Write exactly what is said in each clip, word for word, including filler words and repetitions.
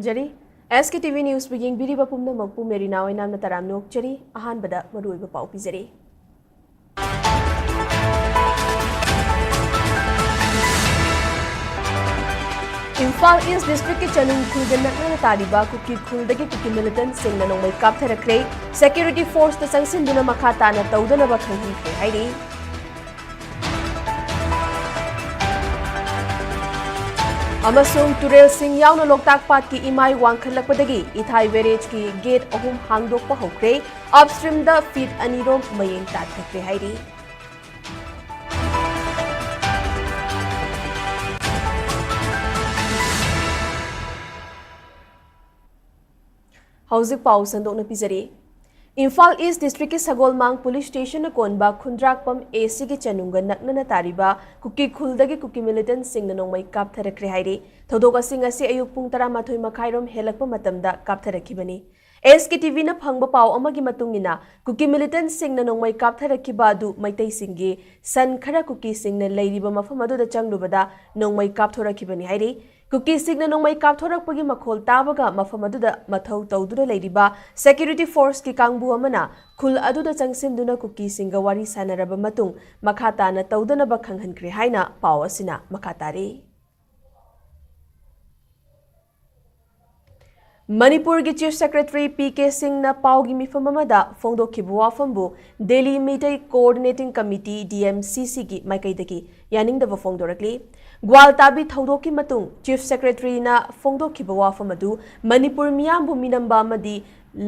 ꯖꯔꯤ꯫ ꯑꯦꯁ ꯀꯦ T V ꯅ꯭ꯌꯨꯁꯄꯨ ꯌꯦꯡꯕꯤꯔꯤꯕ ꯄꯨꯝꯅꯃꯛꯄꯨ Marina ꯑꯣꯏꯅꯥꯝꯅ ꯇꯔꯥꯝꯅ ꯑꯣꯛꯆꯔꯤ꯫ ꯑꯍꯥꯟꯕꯗ ꯃꯔꯨꯑꯣꯏꯕ ꯄꯥꯎ ꯄꯤꯖꯔꯤ꯫ ꯏꯝꯐꯥꯜ ꯏꯁ ꯗꯤꯁꯇ꯭ꯔꯤꯛꯀꯤ ꯆꯅꯨꯡ ꯈꯨꯜꯒ ꯅꯛꯅꯅ ꯇꯥꯔꯤꯕ ꯀꯨꯀꯤ ꯈꯨꯜꯗꯒꯤ ꯀꯨꯀꯤ ꯃꯤꯂꯤꯇꯦꯟꯠꯁꯤꯡꯅ ꯅꯣꯡꯃꯩ ꯀꯥꯞꯊꯔꯛꯈ꯭ꯔꯦ꯫ ꯁꯦꯀ꯭ꯌꯨꯔꯤꯇꯤ ꯐꯣꯔꯁꯇ ꯆꯪꯁꯤꯟꯗꯨꯅ ꯃꯈꯥ ꯇꯥꯅ ꯇꯧꯗꯅꯕ ꯈꯪꯍꯟꯈ꯭ꯔꯦ ꯍꯥꯏꯔꯤ꯫ ꯑꯃꯁꯨꯡ ꯇꯨꯔꯦꯜꯁꯤꯡ ꯌꯥꯎꯅ ꯂꯣꯛꯇꯥꯛ ꯄꯥꯠꯀꯤ ꯏꯃꯥꯏ ꯋꯥꯡꯈꯠꯂꯛꯄꯗꯒꯤ ꯏꯊꯥꯏ ꯕꯦꯔꯦꯖꯀꯤ ꯒꯦꯠ ꯑꯍꯨꯝ ꯍꯥꯡꯗꯣꯛꯄ ꯍꯧꯈ꯭ꯔꯦ꯫ ꯑꯞꯁ꯭ꯇ꯭ꯔꯤꯝꯗ ꯐꯤꯠ ꯑꯅꯤꯔꯣꯝ ꯃꯌꯦꯡ ꯇꯥꯊꯈ꯭ꯔꯦ ꯍꯥꯏꯔꯤ꯫ ꯍꯧꯖꯤꯛ ꯄꯥꯎ ꯁꯟꯗꯣꯛꯅ ꯄꯤꯖꯔꯤ꯫ ꯏꯝꯐꯥꯜ ꯏꯁ ꯗꯤꯁꯇ꯭ꯔꯤꯛꯀꯤ ꯁꯒꯣꯜꯃꯥꯡ ꯄꯨꯂꯤꯁ ꯁ꯭ꯇꯦꯁꯟꯅ ꯀꯣꯟꯕ ꯈꯨꯟꯗ꯭ꯔꯥꯛꯄꯝ ꯑꯦ ꯁꯤꯒꯤ ꯆꯅꯨꯡꯒ ꯅꯛꯅꯅ ꯇꯥꯔꯤꯕ ꯀꯨꯀꯤ ꯈꯨꯜꯗꯒꯤ ꯀꯨꯀꯤ ꯃꯤꯂꯤꯇꯦꯟꯠꯁꯤꯡꯅ ꯅꯣꯡꯃꯩ ꯀꯥꯞꯊꯔꯛꯈ꯭ꯔꯦ ꯍꯥꯏꯔꯤ꯫ ꯊꯧꯗꯣꯛ ꯑꯁꯤ ꯉꯁꯤ ꯑꯌꯨꯛ ꯄꯨꯡ ꯇꯔꯥꯃꯥꯊꯣꯏ ꯃꯈꯥꯏꯔꯣꯝ ꯍꯦꯜꯂꯛꯄ ꯃꯇꯝꯗ ꯀꯥꯞꯊꯔꯛꯈꯤꯕꯅꯤ꯫ ꯑꯦꯁ ꯀꯦ ꯇꯤ ꯚꯤꯅ ꯐꯪꯕ ꯄꯥꯎ ꯑꯃꯒꯤ ꯃꯇꯨꯡ ꯏꯟꯅ, ꯀꯨꯀꯤ ꯃꯤꯂꯤꯇꯦꯟꯠꯁꯤꯡꯅ ꯅꯣꯡꯃꯩ ꯀꯥꯞꯊꯔꯛꯈꯤꯕ ꯑꯗꯨ ꯃꯩꯇꯩꯁꯤꯡꯒꯤ ꯁꯟ ꯈꯔ ꯀꯨꯀꯤꯁꯤꯡꯅ ꯂꯩꯔꯤꯕ ꯃꯐꯝ ꯑꯗꯨꯗ ꯆꯪꯂꯨꯕꯗ ꯅꯣꯡꯃꯩ ꯀꯥꯞꯊꯣꯔꯛꯈꯤꯕꯅꯤ ꯍꯥꯏꯔꯤ꯫ ꯀꯨꯀꯤꯁꯤꯡꯅ ꯅꯣꯡꯃꯩ ꯀꯥꯞꯊꯣꯔꯛꯄꯒꯤ ꯃꯈꯣꯜ ꯇꯥꯕꯒ ꯃꯐꯝ ꯑꯗꯨꯗ ꯃꯊꯧ ꯇꯧꯗꯨꯅ ꯂꯩꯔꯤꯕ ꯁꯦꯀ꯭ꯌꯨꯔꯤꯇꯤ ꯐꯣꯔꯁꯀꯤ ꯀꯥꯡꯕꯨ ꯑꯃꯅ ꯈꯨꯜ ꯑꯗꯨꯗ ꯆꯪꯁꯤꯟꯗꯨꯅ ꯀꯨꯀꯤꯁꯤꯡꯒ ꯋꯥꯔꯤ ꯁꯥꯟꯅꯔꯕ ꯃꯇꯨꯡ ꯃꯈꯥ ꯇꯥꯅ ꯇꯧꯗꯅꯕ ꯈꯪꯍꯟꯈ꯭ꯔꯦ ꯍꯥꯏꯅ ꯄꯥꯎ ꯑꯁꯤꯅ ꯃꯈꯥ ꯇꯥꯔꯤ꯫ ꯃꯅꯤꯄꯨꯔꯒꯤ ꯆꯤꯐ ꯁꯦꯀ꯭ꯔꯦꯇꯔꯤ ꯄꯤ ꯀꯦ ꯁꯤꯡꯅ ꯄꯥꯎꯒꯤ ꯃꯤꯐꯝ ꯑꯃꯗ ꯐꯣꯡꯗꯣꯛꯈꯤꯕ ꯋꯥꯐꯝꯕꯨ Delhi Meetei coordinating committee, D M C ꯁꯤꯒꯤ ꯃꯥꯏꯀꯩꯗꯒꯤ ꯌꯥꯅꯤꯡꯗꯕ ꯐꯣꯡꯗꯣꯔꯛꯂꯤ꯫ ꯒ꯭ꯋꯥꯜꯇꯥꯕꯤ ꯊꯧꯗꯣꯛꯀꯤ ꯃꯇꯨꯡ ꯆꯤꯐ ꯁꯦꯀ꯭ꯔꯦꯇꯔꯤꯅ ꯐꯣꯡꯗꯣꯛꯈꯤꯕ ꯋꯥꯐꯝ ꯑꯗꯨ ꯃꯅꯤꯄꯨꯔ ꯃꯤꯌꯥꯝꯕꯨ ꯃꯤꯅꯝꯕ ꯑꯃꯗꯤ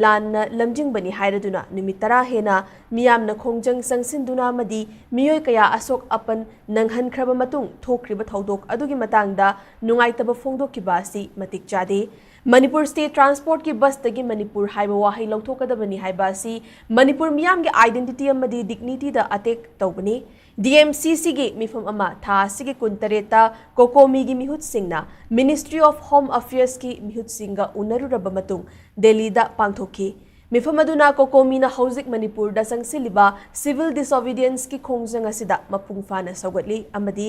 ꯂꯥꯟꯅ ꯂꯝꯖꯤꯡꯕꯅꯤ ꯍꯥꯏꯔꯗꯨꯅ ꯅꯨꯃꯤꯠ ꯇꯔꯥ ꯍꯦꯟꯅ ꯃꯤꯌꯥꯝꯅ ꯈꯣꯡꯖꯪ ꯆꯪꯁꯤꯟꯗꯨꯅ ꯑꯃꯗꯤ ꯃꯤꯑꯣꯏ ꯀꯌꯥ ꯑꯁꯣꯛ ꯑꯄꯟ ꯅꯪꯍꯟꯈ꯭ꯔꯕ ꯃꯇꯨꯡ ꯊꯣꯛꯈ꯭ꯔꯤꯕ ꯊꯧꯗꯣꯛ ꯑꯗꯨꯒꯤ ꯃꯇꯥꯡꯗ ꯅꯨꯡꯉꯥꯏꯇꯕ ꯐꯣꯡꯗꯣꯛꯈꯤꯕ ꯑꯁꯤ ꯃꯇꯤꯛ ꯆꯥꯗꯦ꯫ ꯃꯅꯤꯄꯨꯔ ꯁ꯭ꯇꯦꯠ ꯇ꯭ꯔꯥꯟꯁꯄꯣꯔꯠꯀꯤ ꯕꯁꯇꯒꯤ ꯃꯅꯤꯄꯨꯔ ꯍꯥꯏꯕ ꯋꯥꯍꯩ ꯂꯧꯊꯣꯛꯀꯗꯕꯅꯤ ꯍꯥꯏꯕ ꯑꯁꯤ ꯃꯅꯤꯄꯨꯔ ꯃꯤꯌꯥꯝꯒꯤ identity ꯑꯃꯗꯤ dignityꯗ attack ꯇꯧꯕꯅꯤ꯫ ꯗꯤ ꯑꯦꯝ ꯁꯤ ꯁꯤꯒꯤ ꯃꯤꯐꯝ ꯑꯃ ꯊꯥ ꯑꯁꯤꯒꯤ ꯀꯨꯟꯇꯔꯦꯠꯇ ꯀꯣꯀꯣꯃꯤꯒꯤ ꯃꯤꯍꯨꯠꯁꯤꯡꯅ Ministry of Home Affairsꯀꯤ ꯃꯤꯍꯨꯠꯁꯤꯡꯒ ꯎꯅꯔꯨꯔꯕ ꯃꯇꯨꯡ ꯗꯦꯜꯂꯤꯗ ꯄꯥꯡꯊꯣꯛꯈꯤ꯫ ꯃꯤꯐꯝ ꯑꯗꯨꯅ ꯀꯣꯀꯣꯃꯤꯅ ꯍꯧꯖꯤꯛ ꯃꯅꯤꯄꯨꯔꯗ ꯆꯪꯁꯤꯜꯂꯤꯕ civil disobedience ꯀꯤ ꯈꯣꯡꯖꯪ ꯑꯁꯤꯗ ꯃꯄꯨꯡ ꯐꯥꯅ ꯁꯧꯒꯠꯂꯤ ꯑꯃꯗꯤ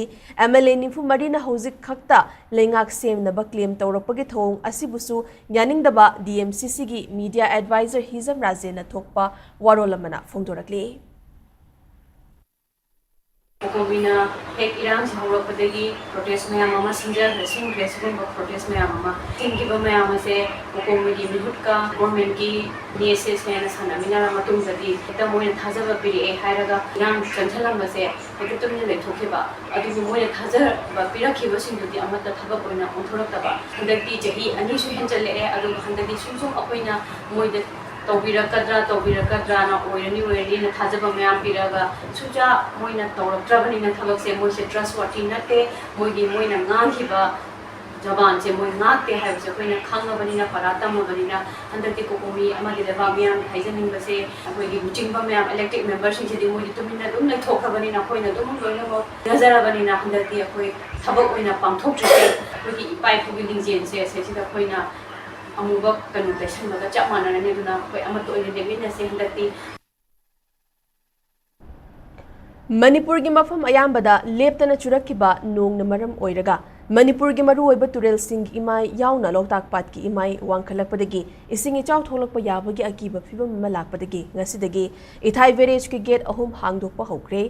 M L A ꯅꯤꯐꯨ ꯃꯔꯤꯅ ꯍꯧꯖꯤꯛ ꯈꯛꯇ ꯂꯩꯉꯥꯛ ꯁꯦꯝꯅꯕ claim ꯇꯧꯔꯛꯄꯒꯤ ꯊꯧꯑꯣꯡ ꯑꯁꯤꯕꯨꯁꯨ ꯌꯥꯅꯤꯡꯗꯕ D M C C ꯒꯤ media advisor ꯍꯤꯖꯝ ꯔꯥꯖꯦꯟꯅ ꯊꯣꯛꯄ ꯋꯥꯔꯣꯜ ꯑꯃꯅ ꯐꯣꯡꯗꯣꯔꯛꯂꯤ꯫ ꯀꯣꯀꯣꯃꯤꯅ ꯍꯦꯛ ꯏꯔꯥꯡꯁꯤ ꯍꯧꯔꯛꯄꯗꯒꯤ protest ꯃꯌꯥꯝ ꯑꯃ ꯁꯤꯟꯖꯈ꯭ꯔꯦ, ꯁꯤꯟꯈ꯭ꯔꯦ꯫ ꯁꯤꯒꯨꯝꯕ protest ꯃꯌꯥꯝ ꯑꯃ ꯁꯤꯟꯈꯤꯕ ꯃꯌꯥꯝ ꯑꯁꯦ ꯀꯣꯀꯣꯃꯤꯒꯤ ꯃꯤꯍꯨꯠꯀ government ꯀꯤ ꯅꯦꯁꯦꯁꯅꯦꯅ ꯁꯥꯟꯅꯃꯤꯟꯅꯔ ꯃꯇꯨꯡꯗꯗꯤ ꯍꯦꯛꯇ ꯃꯣꯏꯅ ꯊꯥꯖꯕ ꯄꯤꯔꯛꯑꯦ ꯍꯥꯏꯔꯒ ꯏꯔꯥꯡ ꯆꯪꯁꯤꯜꯂꯝꯕꯁꯦ ꯍꯦꯛꯇ ꯇꯨꯃꯤꯟꯅ ꯂꯩꯊꯣꯛꯈꯤꯕ꯫ ꯑꯗꯨꯕꯨ ꯃꯣꯏꯅ ꯊꯥꯖꯕ ꯄꯤꯔꯛꯈꯤꯕꯁꯤꯡꯗꯨꯗꯤ ꯑꯃꯠꯇ ꯊꯕꯛ ꯑꯣꯏꯅ ꯑꯣꯟꯊꯣꯔꯛꯇꯕ꯫ ꯍꯟꯗꯛꯇꯤ ꯆꯍꯤ ꯑꯅꯤꯁꯨ ꯍꯦꯟꯖꯜꯂꯛꯑꯦ, ꯑꯗꯨꯒ ꯍꯟꯗꯛꯇꯤ ꯁꯨꯝ ꯁꯨꯝ ꯑꯩꯈꯣꯏꯅ ꯃꯣꯏꯗ ꯇꯧꯕꯤꯔꯛꯀꯗ꯭ꯔꯥ ꯇꯧꯕꯤꯔꯛꯀꯗ꯭ꯔꯥꯅ, ꯑꯣꯏꯔꯅꯤ ꯑꯣꯏꯔꯅꯤꯅ ꯊꯥꯖꯕ ꯃꯌꯥꯝ ꯄꯤꯔꯒ ꯁꯨꯡꯆꯥ ꯃꯣꯏꯅ ꯇꯧꯔꯛꯇ꯭ꯔꯕꯅꯤꯅ ꯊꯕꯛꯁꯦ, ꯃꯣꯏꯁꯦ trustworthy ꯅꯠꯇꯦ, ꯃꯣꯏꯒꯤ ꯃꯣꯏꯅ ꯉꯥꯡꯈꯤꯕ ꯖꯕꯥꯟꯁꯦ ꯃꯣꯏ ꯉꯥꯛꯇꯦ ꯍꯥꯏꯕꯁꯦ ꯑꯩꯈꯣꯏꯅ ꯈꯪꯉꯕꯅꯤꯅ, ꯄꯔꯥ ꯇꯝꯃꯕꯅꯤꯅ, ꯍꯟꯗꯛꯇꯤ ꯀꯣꯀꯣꯃꯤ ꯑꯃꯗꯤ ꯂꯩꯕꯥꯛ ꯃꯤꯌꯥꯝꯒꯤ ꯍꯥꯏꯖꯅꯤꯡꯕꯁꯦ, ꯑꯩꯈꯣꯏꯒꯤ ꯂꯨꯆꯤꯡꯕ ꯃꯌꯥꯝ, elected member ꯁꯤꯡꯁꯤꯗꯤ ꯃꯣꯏꯗꯤ ꯇꯨꯃꯤꯟꯅ ꯑꯗꯨꯝ ꯂꯩꯊꯣꯛꯈ꯭ꯔꯕꯅꯤꯅ ꯑꯩꯈꯣꯏꯅ ꯑꯗꯨꯝ ꯂꯣꯏꯅꯃꯛ ꯊꯦꯡꯅꯖꯔꯕꯅꯤꯅ ꯍꯟꯗꯛꯇꯤ ꯑꯩꯈꯣꯏ ꯊꯕꯛ ꯑꯣꯏꯅ ꯄꯥꯡꯊꯣꯛꯇ꯭ꯔꯤꯁꯦ ꯑꯩꯈꯣꯏꯒꯤ ꯏꯄꯥ ꯏꯄꯨꯒꯤ ꯂꯤꯡꯖꯦꯜꯁꯦ ꯁꯤꯗꯩꯁꯤꯗ ꯑꯩꯈꯣꯏꯅ ꯑꯃꯨꯕ ꯀꯩꯅꯣ ꯇꯩꯁꯟꯕꯒ ꯆꯞ ꯃꯥꯟꯅꯔꯅꯤ꯫ ꯑꯗꯨꯅ ꯑꯩꯈꯣꯏ ꯑꯃꯠꯇ ꯑꯣꯏꯅ ꯂꯦꯞꯃꯤꯟꯅꯁꯦ ꯍꯟꯗꯛꯇꯤ꯫ ꯃꯅꯤꯄꯨꯔꯒꯤ ꯃꯐꯝ ꯑꯌꯥꯝꯕꯗ ꯂꯦꯞꯇꯅ ꯆꯨꯔꯛꯈꯤꯕ ꯅꯣꯡꯅ ꯃꯔꯝ ꯑꯣꯏꯔꯒ ꯃꯅꯤꯄꯨꯔꯒꯤ ꯃꯔꯨꯑꯣꯏꯕ ꯇꯨꯔꯦꯜꯁꯤꯡꯒꯤ ꯏꯃꯥꯏ ꯌꯥꯎꯅ ꯂꯣꯛꯇꯥꯛ ꯄꯥꯠꯀꯤ ꯏꯃꯥꯏ ꯋꯥꯡꯈꯠꯂꯛꯄꯗꯒꯤ ꯏꯁꯤꯡ ꯏꯆꯥꯎ ꯊꯣꯛꯂꯛꯄ ꯌꯥꯕꯒꯤ ꯑꯀꯤꯕ ꯐꯤꯕꯝ ꯑꯃ ꯂꯥꯛꯄꯗꯒꯤ ꯉꯁꯤꯗꯒꯤ ꯏꯊꯥꯏ barrage ꯀꯤ gate ꯑꯍꯨꯝ ꯍꯥꯡꯗꯣꯛꯄ ꯍꯧꯈ꯭ꯔꯦ꯫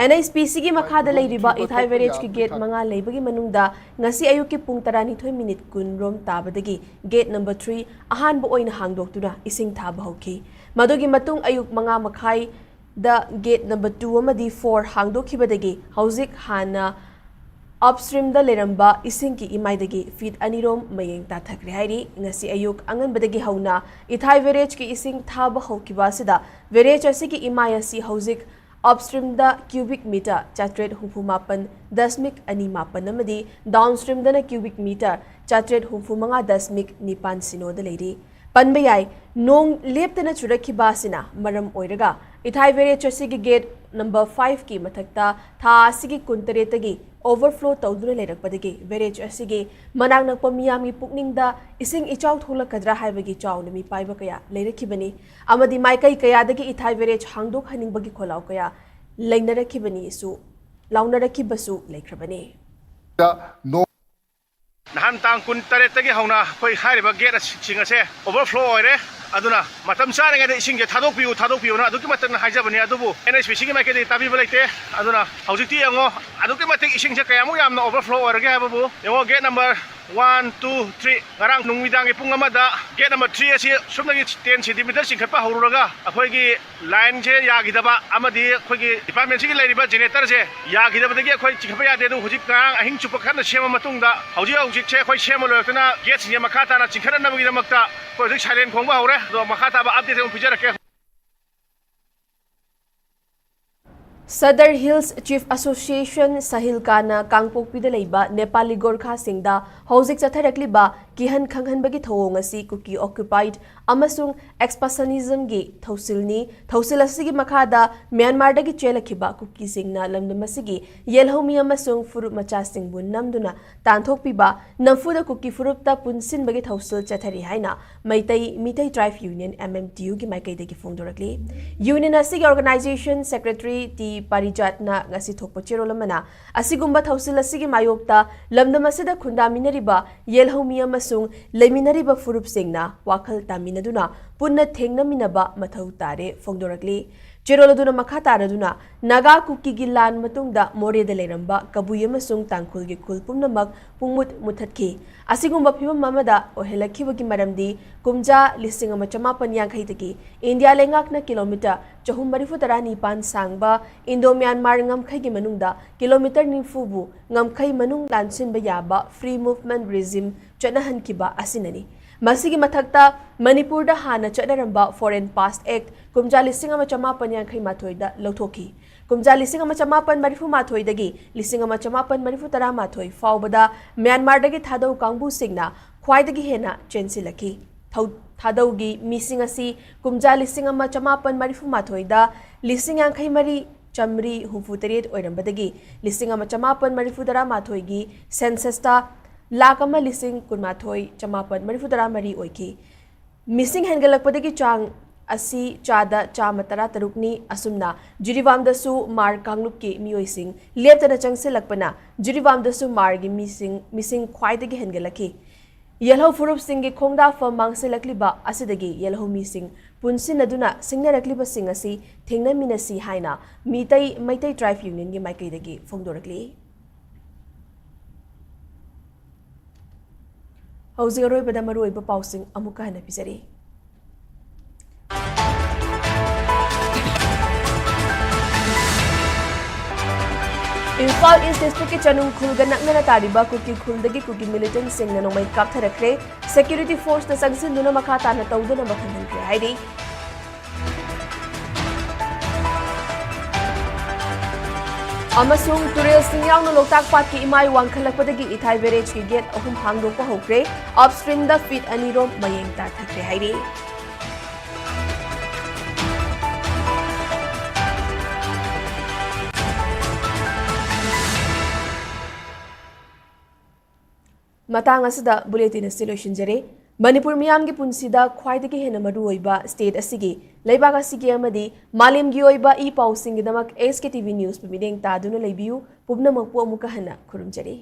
N H P C ꯒꯤ ꯃꯈꯥꯗ ꯂꯩꯔꯤꯕ ꯏꯊꯥꯏ barrage ꯀꯤ gate ꯃꯉꯥ ꯂꯩꯕꯒꯤ ꯃꯅꯨꯡꯗ ꯉꯁꯤ ꯑꯌꯨꯛꯀꯤ ꯄꯨꯡ ꯇꯔꯥꯅꯤꯊꯣꯏ minute ꯀꯨꯟ ꯔꯣꯝ ꯇꯥꯕꯗꯒꯤ gate number three ꯑꯍꯥꯟꯕ ꯑꯣꯏꯅ ꯍꯥꯡꯗꯣꯛꯇꯨꯅ ꯏꯁꯤꯡ ꯊꯥꯕ ꯍꯧꯈꯤ꯫ ꯃꯗꯨꯒꯤ ꯃꯇꯨꯡ ꯑꯌꯨꯛ ꯃꯉꯥ ꯃꯈꯥꯏꯗ gate number two ꯑꯃꯗꯤ four ꯍꯥꯡꯗꯣꯛꯈꯤꯕꯗꯒꯤ ꯍꯧꯖꯤꯛ ꯍꯥꯟꯅ upstream ꯗ ꯂꯩꯔꯝꯕ ꯏꯁꯤꯡꯒꯤ ꯏꯃꯥꯏꯗꯒꯤ feet ꯑꯅꯤꯔꯣꯝ ꯃꯌꯦꯡ ꯇꯥꯊꯈ꯭ꯔꯦ ꯍꯥꯏꯔꯤ꯫ ꯉꯁꯤ ꯑꯌꯨꯛ ꯑꯉꯟꯕꯗꯒꯤ ꯍꯧꯅ ꯏꯊꯥꯏ barrage ꯀꯤ ꯏꯁꯤꯡ ꯊꯥꯕ ꯍꯧꯈꯤꯕ ꯑꯁꯤꯗ barrage ꯑꯁꯤꯒꯤ ꯏꯃꯥꯏ ꯑꯁꯤ ꯍꯧꯖꯤꯛ upstream ꯗ cubic meter ꯆꯥꯇ꯭ꯔꯦꯠ ꯍꯨꯝꯐꯨ ꯃꯥꯄꯟ ꯗꯁꯃꯤꯛ ꯑꯅꯤ ꯃꯥꯄꯟ ꯑꯃꯗꯤ downstream ꯗꯅ cubic meter ꯆꯥꯇ꯭ꯔꯦꯠ ꯍꯨꯝꯐꯨ ꯃꯉꯥ ꯗꯁꯃꯤꯛ ꯅꯤꯄꯥꯟ ꯁꯤꯅꯣꯗ ꯂꯩꯔꯤ꯫ ꯄꯟꯕ ꯌꯥꯏ, ꯅꯣꯡ ꯂꯦꯞꯇꯅ ꯆꯨꯔꯛꯈꯤꯕ ꯑꯁꯤꯅ ꯃꯔꯝ ꯑꯣꯏꯔꯒ ꯏꯊꯥꯏ barrage ꯑꯁꯤꯒꯤ gate number five ꯀꯤ ꯃꯊꯛꯇ ꯊꯥ ꯑꯁꯤꯒꯤ ꯀꯨꯟꯇꯔꯦꯠꯇꯒꯤ ꯑꯣꯚꯔꯐ꯭ꯂꯣ ꯇꯧꯗꯨꯅ ꯂꯩꯔꯛꯄꯗꯒꯤ ꯕꯦꯔꯦꯖ ꯑꯁꯤꯒꯤ ꯃꯅꯥꯛ ꯅꯛꯄ ꯃꯤꯌꯥꯝꯒꯤ ꯄꯨꯛꯅꯤꯡꯗ ꯏꯁꯤꯡ ꯏꯆꯥꯎ ꯊꯣꯛꯂꯛꯀꯗ꯭ꯔꯥ ꯍꯥꯏꯕꯒꯤ ꯆꯥꯎꯅ ꯃꯤꯄꯥꯏꯕ ꯀꯌꯥ ꯂꯩꯔꯛꯈꯤꯕꯅꯤ꯫ ꯑꯃꯗꯤ ꯃꯥꯏꯀꯩ ꯀꯌꯥꯗꯒꯤ ꯏꯊꯥꯏ ꯕꯦꯔꯦꯖ ꯍꯥꯡꯗꯣꯛꯍꯟꯅꯤꯡꯕꯒꯤ ꯈꯣꯜꯂꯥꯎ ꯀꯌꯥ ꯂꯩꯅꯔꯛꯈꯤꯕꯅꯤꯁꯨ, ꯂꯥꯎꯅꯔꯛꯈꯤꯕꯁꯨ ꯂꯩꯈ꯭ꯔꯕꯅꯤ꯫ ꯅꯍꯥꯟ ꯇꯥꯡ ꯀꯨꯟ ꯇꯔꯦꯠꯇꯒꯤ ꯍꯧꯅ ꯑꯩꯈꯣꯏ ꯍꯥꯏꯔꯤꯕ ꯒꯦꯠꯁꯤꯡ ꯑꯁꯦ ꯑꯣꯚꯔꯐ꯭ꯂꯣ ꯑꯣꯏꯔꯦ꯫ ꯑꯗꯨꯅ ꯃꯇꯝ ꯆꯥꯔꯤꯉꯩꯗ ꯏꯁꯤꯡꯁꯦ ꯊꯥꯗꯣꯛꯄꯤꯌꯨ, ꯊꯥꯗꯣꯛꯄꯤꯌꯨꯅ ꯑꯗꯨꯛꯀꯤ ꯃꯇꯤꯛ ꯍꯥꯏꯖꯕꯅꯤ꯫ ꯑꯗꯨꯕꯨ ꯑꯦꯟ ꯑꯩꯆ ꯄꯤ ꯁꯤꯒꯤ ꯃꯥꯏꯀꯩꯗꯒꯤ ꯇꯥꯕꯤꯕ ꯂꯩꯇꯦ꯫ ꯑꯗꯨꯅ ꯍꯧꯖꯤꯛꯇꯤ ꯌꯦꯡꯉꯣ, ꯑꯗꯨꯛꯀꯤ ꯃꯇꯤꯛ ꯏꯁꯤꯡꯁꯦ ꯀꯌꯥꯃꯨꯛ ꯌꯥꯝꯅ ꯑꯣꯚꯔꯐ꯭ꯂꯣ ꯑꯣꯏꯔꯒꯦ ꯍꯥꯏꯕꯕꯨ ꯌꯦꯡꯉꯣ, gate number one, two, three, ꯉꯔꯥꯡ ꯅꯨꯃꯤꯗꯥꯡꯒꯤ ꯄꯨꯡ ꯑꯃꯗ ꯒꯦꯠ ꯅꯝꯕꯔ ꯊ꯭ꯔꯤ ꯑꯁꯤ ꯁꯨꯞꯅꯒꯤ ꯇꯦꯟ ꯁꯦꯟꯇꯤꯃꯤꯇꯔ ꯆꯤꯡꯈꯠꯄ ꯍꯧꯔꯨꯔꯒ ꯑꯩꯈꯣꯏꯒꯤ ꯂꯥꯏꯟꯁꯦ ꯌꯥꯈꯤꯗꯕ ꯑꯃꯗꯤ ꯑꯩꯈꯣꯏꯒꯤ ꯗꯤꯄꯥꯔꯠꯃꯦꯟꯁꯤꯒꯤ ꯂꯩꯔꯤꯕ ꯖꯦꯅꯦꯔꯦꯇꯔꯁꯦ ꯌꯥꯈꯤꯗꯕꯗꯒꯤ ꯑꯩꯈꯣꯏ ꯆꯤꯡꯈꯠꯄ ꯌꯥꯗꯦ꯫ ꯑꯗꯨ ꯍꯧꯖꯤꯛ ꯉꯔꯥꯡ ꯑꯍꯤꯡ ꯆꯨꯞꯄ ꯀꯟꯅ ꯁꯦꯝꯃ ꯃꯇꯨꯡꯗ ꯍꯧꯖꯤꯛ ꯍꯧꯖꯤꯛꯁꯦ ꯑꯩꯈꯣꯏ ꯁꯦꯝꯕ ꯂꯣꯏꯔꯛꯇꯅ ꯒꯦꯠꯁꯤꯡꯁꯦ ꯃꯈꯥ ꯇꯥꯅ ꯆꯤꯡꯈꯠꯅꯅꯕꯒꯤꯗꯃꯛꯇ ꯑꯩꯈꯣꯏ ꯍꯧꯖꯤꯛ ꯁꯥꯏꯔꯦꯟ ꯈꯣꯡꯕ ꯍꯧꯔꯦ꯫ ꯑꯗꯣ ꯃꯈꯥ ꯇꯥꯕ ꯑꯞꯗꯦꯠ ꯑꯃꯨꯛ ꯄꯤꯖꯔꯛꯀꯦ꯫ ꯁꯗꯔ ꯍꯤꯜꯁ ꯆꯤꯐ ꯑꯦꯁꯣꯁꯤꯌꯦꯁꯟ, ꯁꯍꯤꯜꯀꯥꯅ ꯀꯥꯡꯄꯣꯛꯄꯤꯗ ꯂꯩꯕ ꯅꯦꯄꯥꯂꯤ ꯒꯣꯔꯈꯥꯁꯤꯡꯗ ꯍꯧꯖꯤꯛ ꯆꯠꯊꯔꯛꯂꯤꯕ ꯀꯤꯍꯟ ꯈꯪꯍꯟꯕꯒꯤ ꯊꯧꯑꯣꯡ ꯑꯁꯤ ꯀꯨꯀꯤ ꯑꯣꯀ꯭ꯌꯨꯄꯥꯏꯗ ꯑꯃꯁꯨꯡ ꯑꯦꯛꯁꯄꯥꯟꯁꯅꯤꯖꯝꯒꯤ ꯊꯧꯁꯤꯜꯅꯤ꯫ ꯊꯧꯁꯤꯜ ꯑꯁꯤꯒꯤ ꯃꯈꯥꯗ ꯃ꯭ꯌꯥꯟꯃꯥꯔꯗꯒꯤ ꯆꯦꯜꯂꯛꯈꯤꯕ ꯀꯨꯀꯤꯁꯤꯡꯅ ꯂꯝꯗꯝ ꯑꯁꯤꯒꯤ ꯌꯦꯜꯍꯧꯃꯤ ꯑꯃꯁꯨꯡ ꯐꯨꯔꯨꯞ ꯃꯆꯥꯁꯤꯡꯕꯨ ꯅꯝꯗꯨꯅ ꯇꯥꯟꯊꯣꯛꯄꯤꯕ, ꯅꯝꯐꯨꯗ ꯀꯨꯀꯤ ꯐꯨꯔꯨꯞꯇ ꯄꯨꯟꯁꯤꯟꯕꯒꯤ ꯊꯧꯁꯤꯜ ꯆꯠꯊꯔꯤ ꯍꯥꯏꯅ ꯃꯩꯇꯩ, ꯃꯤꯇꯩ ꯇ꯭ꯔꯥꯏꯕ ꯌꯨꯅꯤꯌꯟ, ꯑꯦꯝ ꯑꯦꯝ ꯇꯤ ꯌꯨꯒꯤ ꯃꯥꯏꯀꯩꯗꯒꯤ ꯐꯣꯡꯗꯣꯔꯛꯂꯤ꯫ ꯌꯨꯅꯤꯌꯟ ꯑꯁꯤꯒꯤ ꯑꯣꯔꯒꯅꯥꯏꯖꯦꯁꯟ ꯁꯦꯀ꯭ꯔꯦꯇꯔꯤ ꯇꯤ ꯄꯥꯔꯤꯖꯥꯠꯅ ꯉꯁꯤ ꯊꯣꯛꯄ ꯆꯦꯔꯣꯜ ꯑꯃꯅ ꯑꯁꯤꯒꯨꯝꯕ ꯊꯧꯁꯤꯜ ꯑꯁꯤꯒꯤ ꯃꯥꯌꯣꯛꯇ ꯂꯝꯗꯝ ꯑꯁꯤꯗ ꯈꯨꯟꯗꯥꯃꯤꯟꯅꯔꯤꯕ ꯌꯦꯜꯍꯧꯃꯤ ꯑꯃꯁꯨꯡ ꯂꯩꯃꯤꯟꯅꯔꯤꯕ ꯐꯨꯔꯨꯞꯁꯤꯡꯅ ꯋꯥꯈꯜ ꯇꯥꯃꯤꯟꯅꯗꯨꯅ ꯄꯨꯟꯅ ꯊꯦꯡꯅꯃꯤꯟꯅꯕ ꯃꯊꯧ ꯇꯥꯔꯦ ꯐꯣꯡꯗꯣꯔꯛꯂꯤ꯫ ꯆꯦꯔꯣꯜ ꯑꯗꯨꯅ ꯃꯈꯥ ꯇꯥꯔꯗꯨꯅ ꯅꯥꯒꯥ ꯀꯨꯀꯤꯒꯤ ꯂꯥꯟ ꯃꯇꯨꯡꯗ ꯃꯣꯔꯦꯗ ꯂꯩꯔꯝꯕ ꯀꯕꯨꯏ ꯑꯃꯁꯨꯡ ꯇꯥꯡꯈꯨꯜꯒꯤ ꯈꯨꯜ ꯄꯨꯝꯅꯃꯛ ꯄꯨꯡꯃꯨꯠ ꯃꯨꯠꯊꯠꯈꯤ꯫ ꯑꯁꯤꯒꯨꯝꯕ ꯐꯤꯕꯝ ꯑꯃꯗ ꯑꯣꯏꯍꯜꯂꯛꯈꯤꯕꯒꯤ ꯃꯔꯝꯗꯤ ꯀꯨꯝꯖꯥ ꯂꯤꯁꯤꯡ ꯑꯃ ꯆꯃꯥꯄꯟ ꯌꯥꯡꯈꯩꯗꯒꯤ ꯏꯟꯗꯤꯌꯥ ꯂꯩꯉꯥꯛꯅ ꯀꯤꯂꯣꯃꯤꯇꯔ ꯆꯍꯨꯝ ꯃꯔꯤꯐꯨ ꯇꯔꯥ ꯅꯤꯄꯥꯟ ꯁꯥꯡꯕ ꯏꯟꯗꯣ ꯃ꯭ꯌꯥꯟꯃꯥꯔ ꯉꯝꯈꯩꯒꯤ ꯃꯅꯨꯡꯗ ꯀꯤꯂꯣꯃꯤꯇꯔ ꯅꯤꯐꯨꯕꯨ ꯉꯝꯈꯩ ꯃꯅꯨꯡ ꯂꯥꯟꯁꯤꯟꯕ ꯌꯥꯕ ꯐ꯭ꯔꯤ ꯃꯨꯚꯃꯦꯟꯠ ꯔꯤꯖꯤꯝ ꯆꯠꯅꯍꯟꯈꯤꯕ ꯑꯁꯤꯅꯅꯤ꯫ ꯃꯁꯤꯒꯤ ꯃꯊꯛꯇ ꯃꯅꯤꯄꯨꯔꯗ ꯍꯥꯟꯅ ꯆꯠꯅꯔꯝꯕ ꯐꯣꯔꯦꯟ ꯄꯥꯁ ꯑꯦꯛꯠ ꯀꯨꯝꯖꯥ ꯂꯤꯁꯤꯡ ꯑꯃ ꯆꯃꯥꯄꯟ ꯌꯥꯡꯈꯩ ꯃꯥꯊꯣꯏꯗ ꯂꯧꯊꯣꯛꯈꯤ꯫ ꯀꯨꯝꯖꯥ ꯂꯤꯁꯤꯡ ꯑꯃ ꯆꯃꯥꯄꯟ ꯃꯔꯤꯐꯨ ꯃꯥꯊꯣꯏꯗꯒꯤ ꯂꯤꯁꯤꯡ ꯑꯃ ꯆꯃꯥꯄꯟ ꯃꯔꯤꯐꯨ ꯇꯔꯥ ꯃꯥꯊꯣꯏ ꯐꯥꯎꯕꯗ ꯃ꯭ꯌꯥꯟꯃꯥꯔꯗꯒꯤ ꯊꯥꯗꯧ ꯀꯥꯡꯕꯨꯁꯤꯡꯅ ꯈ꯭ꯋꯥꯏꯗꯒꯤ ꯍꯦꯟꯅ ꯆꯦꯟꯁꯤꯜꯂꯛꯈꯤ꯫ ꯊꯧ-, ꯊꯥꯗꯧꯒꯤ ꯃꯤꯁꯤꯡ ꯑꯁꯤ ꯀꯨꯝꯖꯥ ꯂꯤꯁꯤꯡ ꯑꯃ ꯆꯃꯥꯄꯟ ꯃꯔꯤꯐꯨ ꯃꯥꯊꯣꯏꯗ ꯂꯤꯁꯤꯡ ꯌꯥꯡꯈꯩ ꯃꯔꯤ ꯆꯥꯃꯔꯤ ꯍꯨꯝꯐꯨ ꯇꯔꯦꯠ ꯑꯣꯏꯔꯝꯕꯗꯒꯤ ꯂꯤꯁꯤꯡ ꯑꯃ ꯆꯃꯥꯄꯟ ꯃꯔꯤꯐꯨ ꯇꯔꯥ ꯃꯥꯊꯣꯏꯒꯤ ꯁꯦꯟꯁꯁꯇ ꯂꯥꯈ ꯑꯃ ꯂꯤꯁꯤꯡ ꯀꯨꯟꯃꯥꯊꯣꯏ ꯆꯃꯥꯄꯟ ꯃꯔꯤꯐꯨ ꯇꯔꯥ ꯃꯔꯤ ꯑꯣꯏꯈꯤ꯫ ꯃꯤꯁꯤꯡ ꯍꯦꯟꯒꯠꯂꯛꯄꯗꯒꯤ ꯆꯥꯡ ꯑꯁꯤ ꯆꯥꯗ ꯆꯥꯝꯃ ꯇꯔꯥ ꯇꯔꯨꯛꯅꯤ꯫ ꯑꯁꯨꯝꯅ ꯖꯤꯔꯤꯕꯥꯝꯗꯁꯨ ꯃꯥꯔ ꯀꯥꯡꯂꯨꯞꯀꯤ ꯃꯤꯑꯣꯏꯁꯤꯡ ꯂꯦꯞꯇꯅ ꯆꯪꯁꯤꯜꯂꯛꯄꯅ ꯖꯤꯔꯤꯕꯥꯝꯗꯁꯨ ꯃꯥꯔꯒꯤ ꯃꯤꯁꯤꯡ, ꯃꯤꯁꯤꯡ ꯈ꯭ꯋꯥꯏꯗꯒꯤ ꯍꯦꯟꯒꯠꯂꯛꯈꯤ꯫ ꯌꯦꯜꯍꯧ ꯐꯨꯔꯨꯞꯁꯤꯡꯒꯤ ꯈꯣꯡꯗꯥꯐꯝ ꯃꯥꯡꯁꯤꯜꯂꯛꯂꯤꯕ ꯑꯁꯤꯗꯒꯤ ꯌꯦꯜꯍꯧ ꯃꯤꯁꯤꯡ ꯄꯨꯟꯁꯤꯟꯅꯗꯨꯅ ꯁꯤꯡꯅꯔꯛꯂꯤꯕꯁꯤꯡ ꯑꯁꯤ ꯊꯦꯡꯅꯃꯤꯟꯅꯁꯤ ꯍꯥꯏꯅ ꯃꯤꯇꯩ, ꯃꯩꯇꯩ ꯇ꯭ꯔꯥꯏꯕ ꯌꯨꯅꯤꯌꯟꯒꯤ ꯃꯥꯏꯀꯩꯗꯒꯤ ꯐꯣꯡꯗꯣꯔꯛꯂꯤ꯫ ꯍꯧꯖꯤꯛ ꯑꯔꯣꯏꯕꯗ ꯃꯔꯨꯑꯣꯏꯕ ꯄꯥꯎꯁꯤꯡ ꯑꯃꯨꯛꯀ ꯍꯟꯅ ꯄꯤꯖꯔꯤ꯫ ꯏꯝꯐꯥꯜ ꯏꯁ ꯗꯤꯁꯇ꯭ꯔꯤꯛꯀꯤ ꯆꯅꯨꯡ ꯈꯨꯜꯒ ꯅꯛꯅꯅ ꯇꯥꯔꯤꯕ ꯀꯨꯀꯤ ꯈꯨꯜꯗꯒꯤ ꯀꯨꯀꯤ ꯃꯤꯂꯤꯇꯦꯟꯠꯁꯤꯡꯅ ꯅꯣꯡꯃꯩ ꯀꯥꯞꯊꯔꯛꯈ꯭ꯔꯦ꯫ ꯁꯦꯀ꯭ꯌꯨꯔꯤꯇꯤ ꯐꯣꯔꯁꯅ ꯆꯪꯁꯤꯟꯗꯨꯅ ꯃꯈꯥ ꯇꯥꯅ ꯇꯧꯗꯅꯕ ꯈꯪꯍꯟꯈ꯭ꯔꯦ ꯍꯥꯏꯔꯤ꯫ ꯑꯃꯁꯨꯡ ꯇꯨꯔꯦꯜꯁꯤꯡ ꯌꯥꯎꯅ ꯂꯣꯛꯇꯥꯛ ꯄꯥꯠꯀꯤ ꯏꯃꯥꯏ ꯋꯥꯡꯈꯠꯂꯛꯄꯗꯒꯤ ꯏꯊꯥꯏ ꯕꯦꯔꯦꯖꯀꯤ ꯒꯦꯠ ꯑꯍꯨꯝ ꯍꯥꯡꯗꯣꯛꯄ ꯍꯧꯈ꯭ꯔꯦ꯫ ꯑꯞꯁ꯭ꯇ꯭ꯔꯤꯝꯗ ꯐꯤꯠ ꯑꯅꯤꯔꯣꯝ ꯃꯌꯦꯡ ꯇꯥꯊꯈ꯭ꯔꯦ ꯍꯥꯏꯔꯤ꯫ ꯃꯇꯥꯡ ꯑꯁꯤꯗ ꯕꯨꯂꯦꯇꯤꯟ ꯑꯁꯤ ꯂꯣꯏꯁꯤꯟꯖꯔꯦ꯫ ꯃꯅꯤꯄꯨꯔ ꯃꯤꯌꯥꯝꯒꯤ ꯄꯨꯟꯁꯤꯗ ꯈ꯭ꯋꯥꯏꯗꯒꯤ ꯍꯦꯟꯅ ꯃꯔꯨꯑꯣꯏꯕ ꯁ꯭ꯇꯦꯠ ꯑꯁꯤꯒꯤ, ꯂꯩꯕꯥꯛ ꯑꯁꯤꯒꯤ ꯑꯃꯗꯤ ꯃꯥꯂꯦꯝꯒꯤ ꯑꯣꯏꯕ ꯏ ꯄꯥꯎꯁꯤꯡꯒꯤꯗꯃꯛ ꯑꯦꯁ ꯀꯦ ꯇꯤ ꯚꯤ ꯅ꯭ꯌꯨꯁꯄꯨ ꯃꯤꯠꯌꯦꯡ ꯇꯥꯗꯨꯅ ꯂꯩꯕꯤꯌꯨ꯫ ꯄꯨꯝꯅꯃꯛꯄꯨ ꯑꯃꯨꯛꯀ ꯍꯟꯅ ꯈꯨꯔꯨꯝꯖꯔꯤ꯫